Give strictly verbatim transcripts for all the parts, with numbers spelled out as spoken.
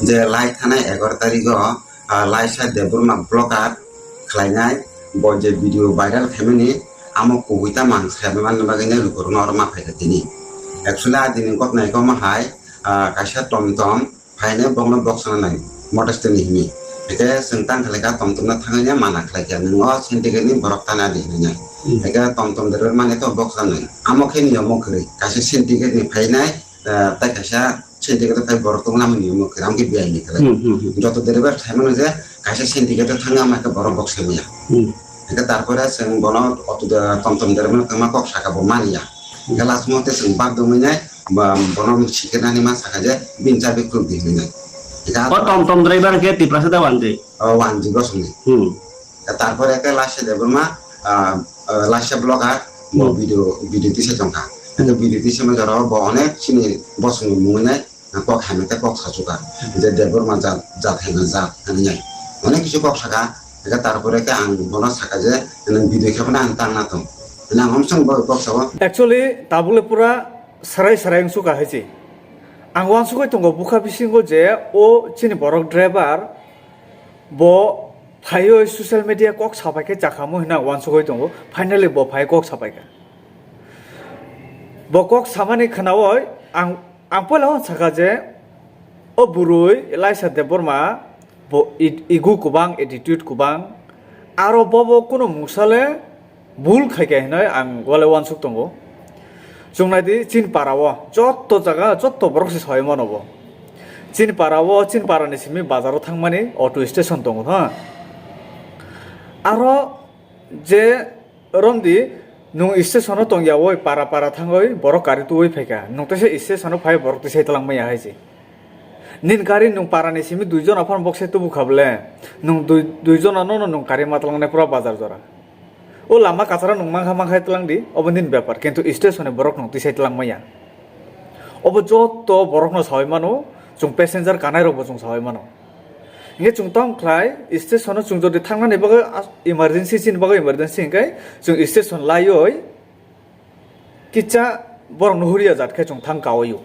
Je lai thanai egaroh tarigo, ah, Laisa Debbarma blogger khlainai, bo je video viral khaimani, amo kubui ta mang sai manna bagwi nai lukurokno oro ma phaikha tini. Actually, a dini gotnai koma hai, ah, kaisa tomtom phainai bokno boksana nai motor stand ni himi. Hwnkhe chwng tang khlaikha tomtomno thangwi nai mana khlaikha, nwng o syndicate ni borok tana di hinwi nai. Hmm. Hwnkhe tomtom driver mani to boksana nai. Amo khe niyomo kwrwi, kaisa syndicate ni phainai, ah, tai kaisa syndicate phai borok tong lamani omo kwrang khe biyai ni kwrang. Hmm, hmm, hmm. Joto driver sai mano je kaisa syndicate thangna ma khe borok bok sai maya. Hmm. Hwnkhe tarpore chwng bono auto de-, tomtom driver no kwma kok saka bo mani ya. Hwnkhe last month chwng bak dongwi nai ba bono sikhe nani ma saka je bini chabi khuluk di hinwi nai. Hwnkhe o tomtom driver khe Tiprasa da wanjwi? O wanjwi bosongni. Hmm. Tarpore khe Lasia Debbarma, ah, ah, Lasia blogger, bo Hmm. video, video tisa tongkha. Hmm. Video tisa ma jorao bo onek chini bosongni mungwi nai, ah, kok hamya tei kok sachuka. Hmm. Je Debbarma jat, jat hamya jat, hamya nai. Onek kisu kok saka, eka tarpore khe ang bono saka je, nwng video khe phano ang tangna tong. Nang omsong bo kok sao. Actually, tabukle pura sarai sarai wngsuka hai se. Ang wansugwi tongo bukha bisingo je o chini borok driver, bo phaiwi social media kok sapai khe chakhamu hwnwi ang wansugwi tongo. Finally bo phai kok sapai kha. Bo kok samani khnaui ang, ang poila uansakha je o bwrwi Laisa Debbarma bo i-, ego kwbang, attitude kwbang. Aro bobo kunu mungsa le bul khai kha hinwi ang wale uansuk tongo. Chwng nai di, chini para o jotto jaga, jotto borok se saui mano bo. Chini para o, chini para ni simi bazar o thangmani auto station tongo, ha. Aro je romdi nwng station o tong yaui para para thangwi borok kari tubui phai kha. Nwng teisa station o phai borok tisai twlang maya hai se. Nini gari nwng para ni simi dui jona phano bokse tubu kha bole. Nwng dui, dui jona no, no nwng kari ma twlang nai pura bazar jora. O lama kachara nwng mankha mankha twlang di, obo nini bepar, kintu station ni borok nwng tisai twlang maya. Obo jotto borok no saui mano, chwng passenger kanai rok bo chwng saui mano. Hingke chwng tong khlai station o chwng jodi thangnani bagwi as-, emergency chini bagwi emergency hingke chwng station laioi kisa borok no huriya jat khe chwng thang kaui o.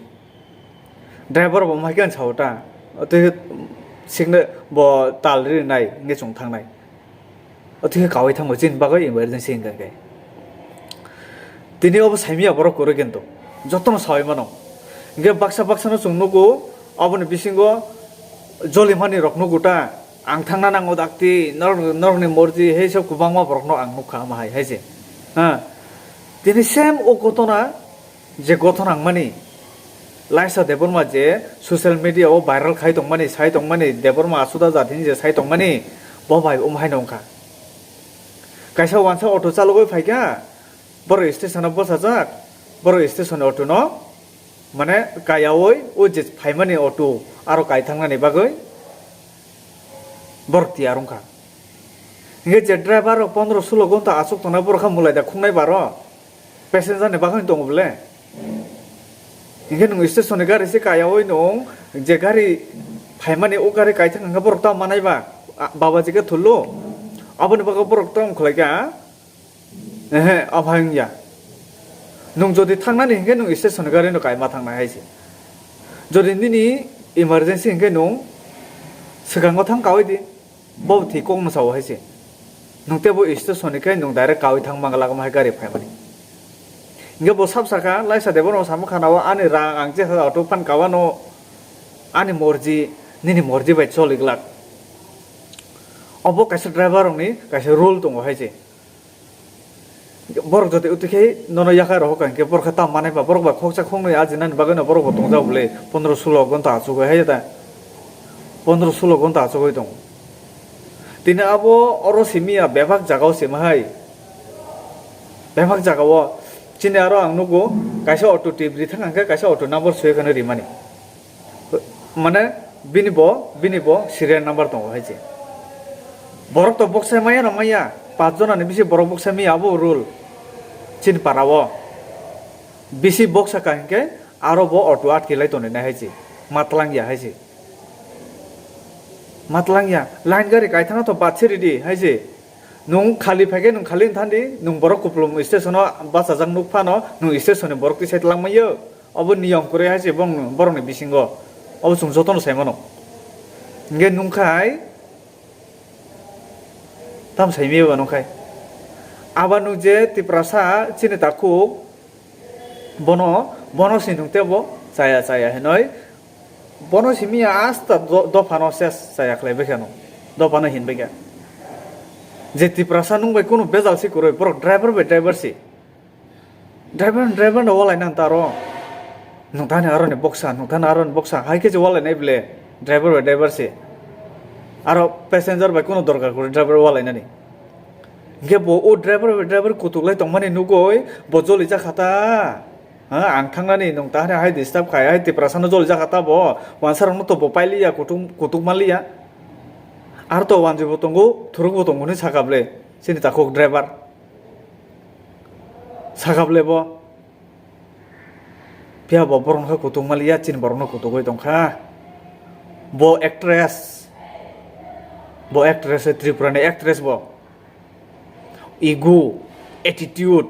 Driver bo mai khe ang sao ta, tei sikne bo tal rinai hingke chwng thangnai. O thikhe kaui thango chini bagwi emergency hwnkha khe. Tini obo saimya borok kwrwi kintu. Jotono saui mano. Hwnkhe baksa baksa no chwng nugo, oboni bisingo jolimani rok nugo ta. Ang thangna nango dakti, norok, norokni morji, hei sab kwbangma borokno ang nukha ama hai, hai se. Ha. Tini same o gotona, je gothon ang mani, Laisa Debbarma je social media o viral khai tongmani, sai tongmani, Debbarma Asuda jat hini je sai tongmani, bo bai um haino wngkha. Kaisa wansa auto chalogwi phaikha, borok station o bwsajak, borok station ni auto no, mane, kaiyaui o je phaimani auto aro kai thangnani bagwi borok tiyar wngkha. Hingke je driver rok pondro sulo gonta aswk tongnai borok kha mulai da khungnai baro. Passenger ni bagwi tongo bole. Hingke nwng station ni gari se kaiyaui nwng je gari phaimani o gari kaithang hingke borok tamo manai ba, a, baba jike thullo. Aboni bagwi borok tamo khwlai kha, ehe, o hai wngya. Nwng jodi thangnani hingke nwng station ni gari no kaima thangnai hai se. Jodi nini emergency hingke nwng swkango thang kaui di. Bo thwi kok no sao hai se. Nwng tei bo station ni khe nwng direct kaui thang mang lak hai gari phaimani. Hingke bo sab saka, Laisa Debbarma samo khana o ani rang ang je auto phan kawa no ani morji, nini morji bai choli glak. Obo kaisa driver rok ni kaisa rule tongo hai se. Borok jodi utwi khe nono yakhai rohor ka hinkhe borok khe tamo manai ba, borok ba khoksa khoknwi ajinani bagwino borok bo tongjak bwle pondro sulo gonta achugwi hai da. Pondro sulo gonta achugwi tongo. Tini abo oro simi ya bebak jaga o sima hai. Bebak jaga o chini aro ang nugo kaisa auto tip ri thang hinkhe kaisa auto number soi kheno rimani. Mane bini bo, bini bo serial number tongo hai se. Borok to boksai maya no maya, pach jona ni bisi borok boksai maya abo rule. Chini para o bisi boksa ka hinkhe aro bo auto atki lai toni nai hai se. Matlang ya hai se. Matlang ya, line gari kaithang to bat se ridi hai se. Nwng khali phaikhe nwng khali wng thandi, nwng borok kupulung station o bachajak nuk phano, nwng station ni borok tisai twlang manya. Obo niyom kwrwi hai se bong-, borokni bisingo. Obo chwng jotono sai mano. Hingke nungkhai, tam saimiya ba nungkhai. Aba nung je Tiprasa chini takhuk, bono, bono si nung tebo chaya chaya hinoi. Bono simiya asta do-, dophano ses chaya khlai baikha nung. Dophano hin baikha. Je Tiprasa nung bai kunu bejal si kwrwi, borok driver bai driver si. Driver, driver no walai nang taro. Nung thani aro ni boksa, nung thani aro ni boksa. Hai khe je walai nai ble. Driver bai driver se. Aro passenger bai kono dorkar kwrwi driver walai nani. Hingke bo o driver bai driver kutuk lai tongmani nugoi bo joli jakha ta. Ha, ang thangnani nung thani hai disturb khai, hai Tiprasa no joli jakha ta bo. Wansa rok no to bo pailiya kutuk, kutuk maliya. Ar to wanjwi bo tongo, thuruk bo tongo ni saka ble. Chini takhuk driver. Sakap le bo. Phiya bo borok no khe kutung maliya, chini borok no kutugwi tongkha. Bo actress. Bo actress, Tripura ni actress bo. Ego, attitude.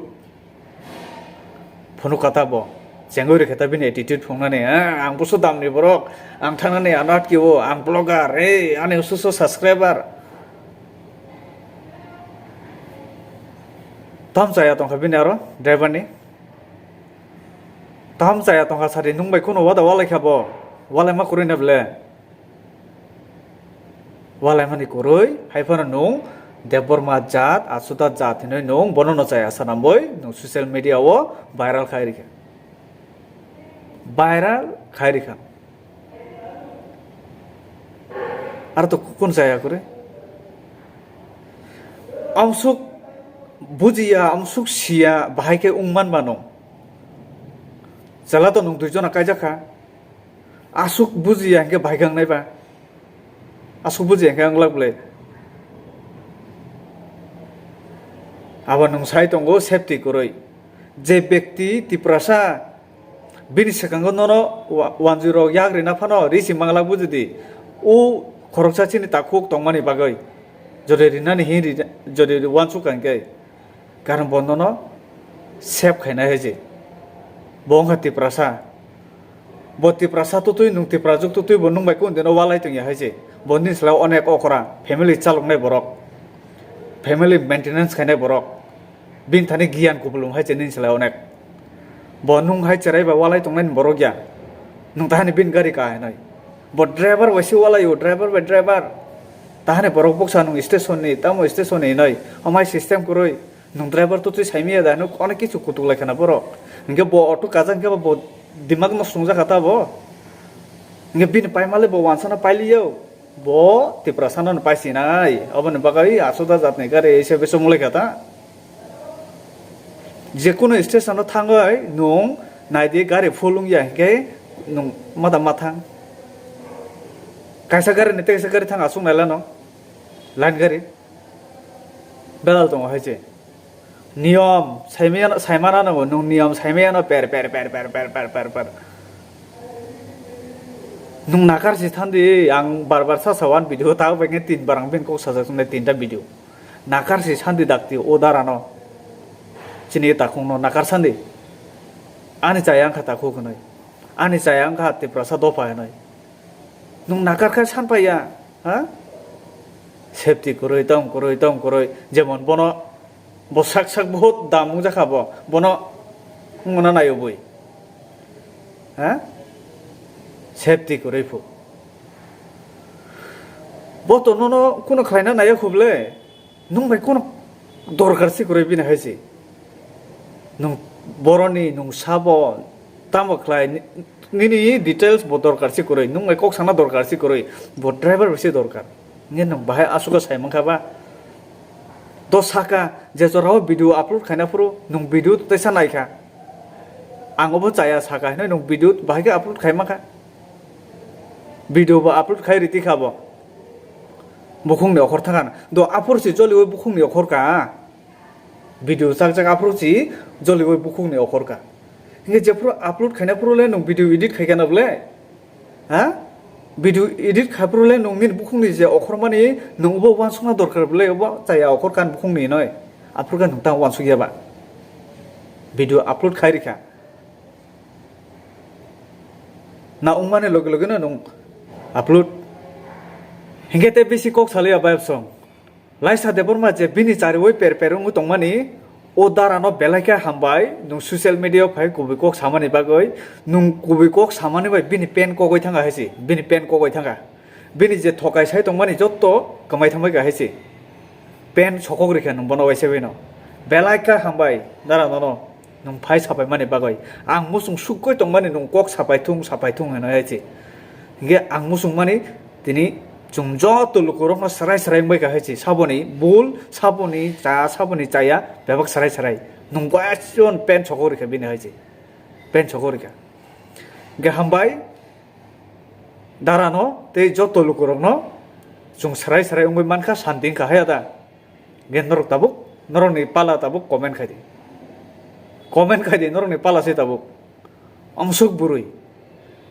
Phunuk kata bo. Chengwi rikhe ta bini attitude phungnani. "Ah, ang busu damni borok. Ang thangnani ano atkiwo. Ang blogger. Hey, ani usu usu subscriber." Tam chaya tongkha bini aro driver ni. Tam chaya tongkha sari nung bai kuno wada walai kha bo. Walai ma kwrwi na ble. Walai mani kwrwi hai phano nung Debbarma jat, Asuda jat hinwi nung bono no chaya sanamboi nung social media o viral khai rikha. Viral khai rikha. Aro to kukun chaya kwrwi. Amsuk bujiya, amsuk siya, bahai khe wng man mano. Chwla to nwng dui jona kaijak kha. Asuk bujiya hinkhe bahai khe wngnai ba. Asuk bujiya hinkhe wng lak bwle. Abo nwng sai tongo safety kwrwi. Je bekti Tiprasa bini swkango nono wa-, wanjwi rok yak rina phano risi manglak bujidi. O khoroksa chini takhuk tongmani bagwi. Jodi rinani hin ri-, jodi uansuk kha hinkhe, karon bo nono save khainai hai se. Bo wngkha Tiprasa. Bo Tiprasa tutui, nwng Tiprajwk tutui, bo nwng bai kundino walai tongya hai se. Bo nini slai onek okra, family chaloknai borok, family maintenance khainai borok. Bini thani giyan kupulung hai se nini slai onek. Bo nwng hai cherai bai walai tongnai ni borok ya. Nwng tahani bini gari kaha hinoi. Bo driver bai se walai o, driver bai driver. Tahani borok boksa nwng station ni, tamo station ni hinoi. Amai system kwrwi. Nwng driver to twi saimaya da, nwng onek kisu kutuk lai khana borok. Hinkhe bo auto kajak hinkhe bo dimag no swngjak kha ta bo. Hinkhe bini paimale bo wansana pailiyo. Bo Tiprasa no pai sinai. Oboni bagwi Asuda jatni gari ese beso mulai kha ta. Jekunu station o thangwi nwng naidi gari full wngya hinkhe nwng mada mathang. Kaisa gari ni tei kaisa gari thang aswk nailano. Line gari. Belal tongo hai se. Niyom saimaya, saimana no nwng niyom saimaya no per, per, per. Nwng nakar si thandi, ang bar bar sa sa one video ta bai khe tin bar ang bini kok sajak swngnai tinta video. Nakar si sandi dakti o dara no. Chini takhung no nakar sandi. Ani chaya wngkha takhuk hinoi. Ani chaya wngkha Tiprasa dopha hinoi. Nwng nakar kha san paiya, ha? Safety kwrwi, tong kwrwi, tong kwrwi. Jemon bono, bo sak sak bahut dam wngjakha bo. Bono wngmano naio bui. Ha? Safety kwrwi phu. Bo to nono kuno khlaina naiya khuble. Nwng bai kono dorkar se kwrwi bini hai se. Nwng boroni nwng sabo tamo khlai ni-, nini details bo dorkar se kwrwi, nwng bai kok sana dorkar se kwrwi, bo driver bai se dorkar. Nge nwng bahai aswk sai mankha ba? To saka je jorao video upload khaina phuru nwng video to teisa naikha. Ang obo chaya saka hinwi nwng video bahai khe upload khai mankha. Video bo upload khai riti kha bo. Bukhungni okhor thangkha. Do aphuru si joliui bukhungni okhor ka. Video chak chak aphuru si joliui bukhungni okhor ka. Hinkhe jephuru upload khaina phuru le nwng video edit khai kana bole? Ha? Video edit khai phuru le nwng nini bukhungni je okhor mani nwng ubo uansukna dorkar bole ubo chaya okhor kan bukhungni hinoi. Aphuru khe nwng tang uansukya ba. Video upload khai rikha. Na wngmani loge loge no nwng upload. Hinkhe tei bisi kok saliya bai bwsong. Laisa Debbarma je bini chariwi per per wngwi tongmani, o dara no belai khe hambai, nwng social media o phai kubui kok samani bagwi, nwng kubui kok samani bai bini pen kogwi thangkha hai se, bini pen kogwi thangkha. Bini je thokai sai tongmani jotto kwmai thangbai kha hai se. Pen sokok rikha nwng bono waisa bai no. Belai khe hambai, dara no no. Nwng phai sapai mani bagwi. Ang muchung sukgwi tongmani nwng kok sapai thung, sapai thung hwnwi hai se. Hinkhe ang muchung mani tini chwng joto lukurokno srai srai wngbai kha hai se. Saboni bul, saboni cha, saboni chaya, bebak srai srai. Nwng question pen sokok rikha bini hai se. Pen sokok rikha. Hinkhe hambai, dara no tei joto lukurokno chwng srai srai wngwi mankha, santi wngkha hai da. Gen norok tabuk, norokni pala tabuk comment khai di. Comment khai di, norokni pala se tabuk. Amsuk burui.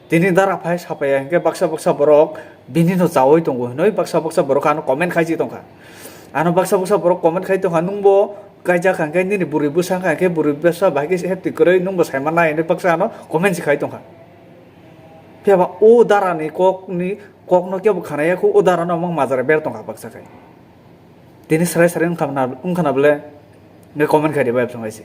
Tini dara phai sapaya hinkhe baksa baksa borok bini no chawi tongo hinwi baksa baksa borok ano comment khai si tongkha. Ano baksa baksa borok comment khai tongkha, nwngbo kaijak hinkhe nini burui bwsa hinkhe burui bwsa bahai khe hepti kwrwi nwngbo saimannai hinwi baksa ano comment si khai tongkha. Phiya ba o dara ni kok ni, kok no kebo khana ya khu, o dara no mang majra ber tongkha baksa khai. Tini srai srai wngkha na, wngkha na bole, nge comment khai di bai bwsong hai se.